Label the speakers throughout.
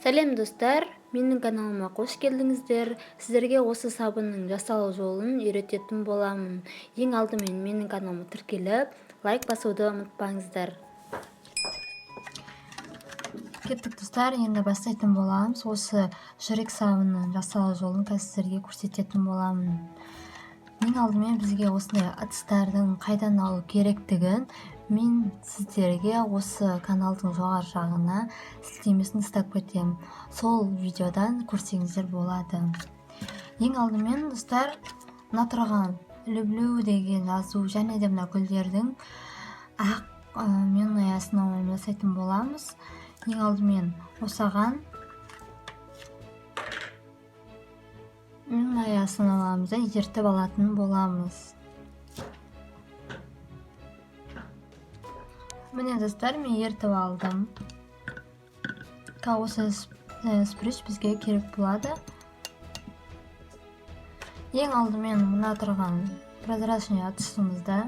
Speaker 1: Сәлем, достар! Менің каналыма қош келдіңіздер. Сіздерге осы сабынның жасалу жолын үйрететін боламын. Ең алдымен менің каналыма тіркеліп, лайк басуды ұмытпаңыздар.
Speaker 2: Кеттік, достар, енді бастайтын боламыз. Осы жүрек сабынның жасалу жолын қазір сіздерге көрсететін боламын. Ең алдымен бізге осындай ыдыстардың қайдан алу керектігін мен сіздерге осы каналдың жоғары жағына сілтемесін тастап кетемін. Сол видеодан көрсеңіздер болады. Ең алдымен, достар, мына тұрған «люблю» деген жазу және де мына гүлдердің ақ мен основамен жасайтын боламыз. Ең алдымен осыған мына основамызды ертіп алатын боламыз. Міне, достар, мен ертіп алдым. Осы сприч бізге керек болады. Ең алдымен мына тұрған прозрачный ыдысымызды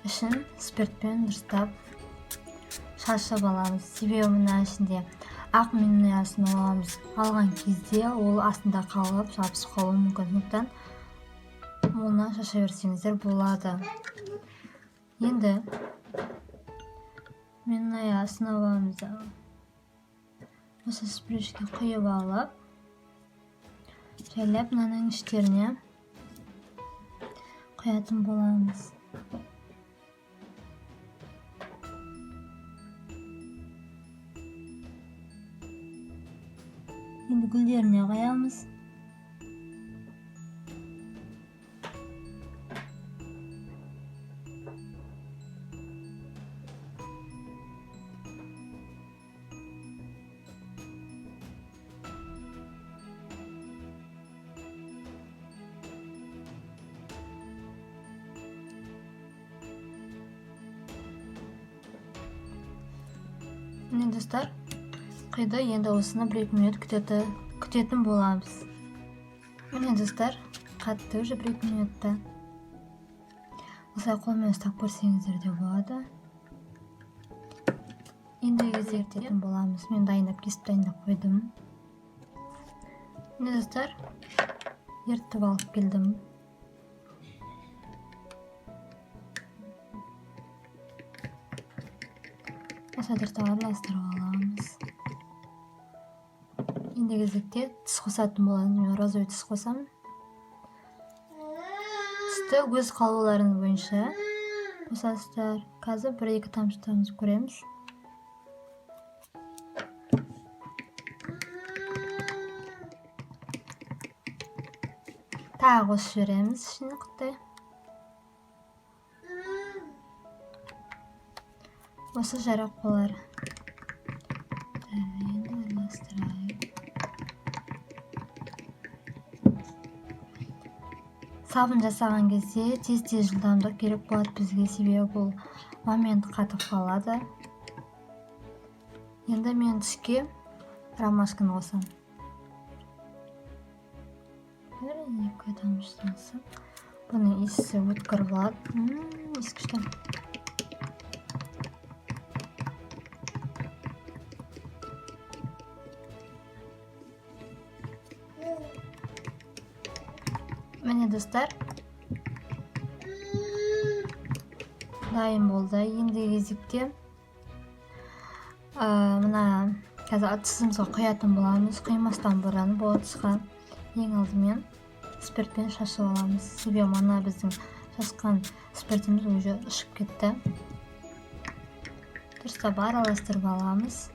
Speaker 2: ішін спиртпен дұрыстап шашып аламыз, себебі мына ішінде ақ мемный основамыз алған кезде ол астында қалып, жабысып қалуы мүмкін. Сондықтан молынан шаша берсеңіздер болады. Енді мемный основамызды осы спричке құйып алып, жайлап мынаның іштеріне құятын боламыз. Енді гүлдеріне құямыз. Міне, достар, құйды. Енді осыны 1-2 минут күтетін боламыз. Міне, достар, қатты уже 1-2 минутта. Осылай қолмен ұстап көрсеңіздер де болады. Ендігі кезекте боламыз. Мен дайындап, кесіп дайындап қойдым. Міне, достар, ертіп алып келдім. Осылай дұрыстап араластырып аламыз. Ендігі кезекте түс қосатын боламыз. Мен розовый түс қосамын. Түсті өз қалауларыңыз бойынша қосасыздар. Қазір 1-2 тамшы тамызып көреміз. Тағы қосып жібереміз ішіне құттай. Осы жарап болар. Енді араластырайық. Сабын жасаған кезде тез тез жылдамдық керек болады бізге, себебі бұл момент қатып қалады. Енді мен түске ромашканы қосамын. 1-2 тамшы. Бұның иісі өткір болады. Иісі күшті. Міне, достар, дайын болды. Ендігі кезекте мына қазір ыдысымызға құятын боламыз. Құймастан бұрын бұл ыдысқа ең алдымен спиртпен шашып аламыз, себебі мына біздің шашқан спиртіміз уже ұшып кетті. Дұрыстап араластырып аламыз.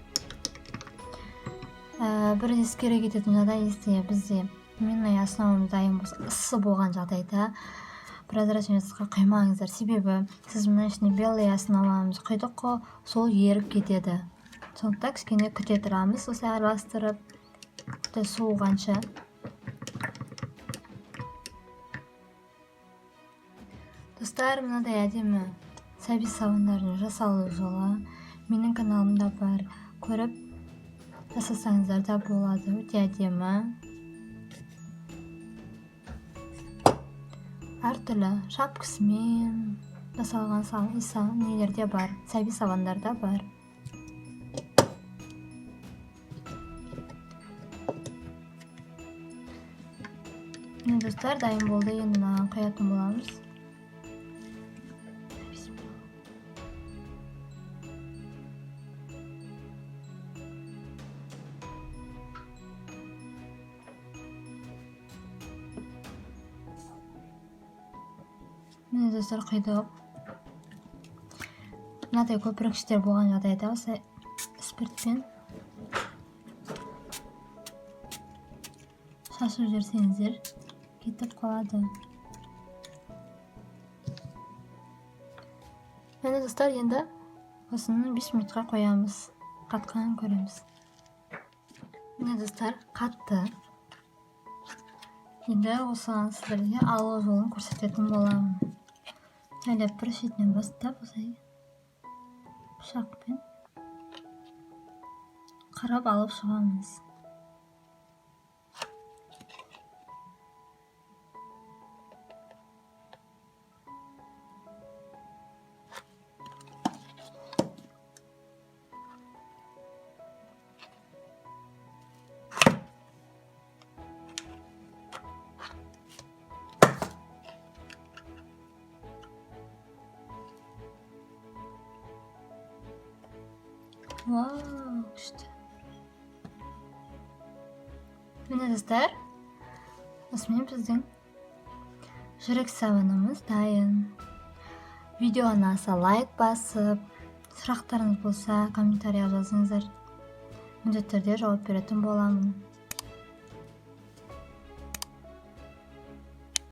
Speaker 2: Бір ескере кететін жағдай: если бізде мемный основамыз дайын болса, ыссы болған жағдайда прозрачный ыдысқа құймаңыздар, себебі сіз мына ішіне белый основамызды құйдық қой, сол еріп кетеді. Сондықтан кішкене күте тұрамыз, осылай араластырып, суығанша. Достар, мынадай әдемі сәби сабындардың жасалу жолы менің каналымда бар, көріп жасасаңыздар да болады. Өте әдемі, әртүрлі шапкасымен жасалған нелер де бар, сәби сабындар да бар. Міне, достар, дайын болды. Енді мынаған құятын боламыз. Міне, достар, құйдық. Мынадай көпіркіштер болған жағдайда осы спиртпен шашып жіберсеңіздер, кетіп қалады. Міне, достар, енді осыны 5 минутқа қоямыз, қатқанын көреміз. Міне, достар, қатты. Енді осыған сіздерге алу жолын көрсететін боламын. Жайлап бір шетінен бастап, осылай пышақпен қырып алып шығамыз. Вау, күшті! Міне, достар, осымен біздің жүрек сабынымыз дайын. Видео ұнаса, лайк басып, сұрақтарыңыз болса, комментарийға жазыңыздар, міндетті түрде жауап беретін боламын.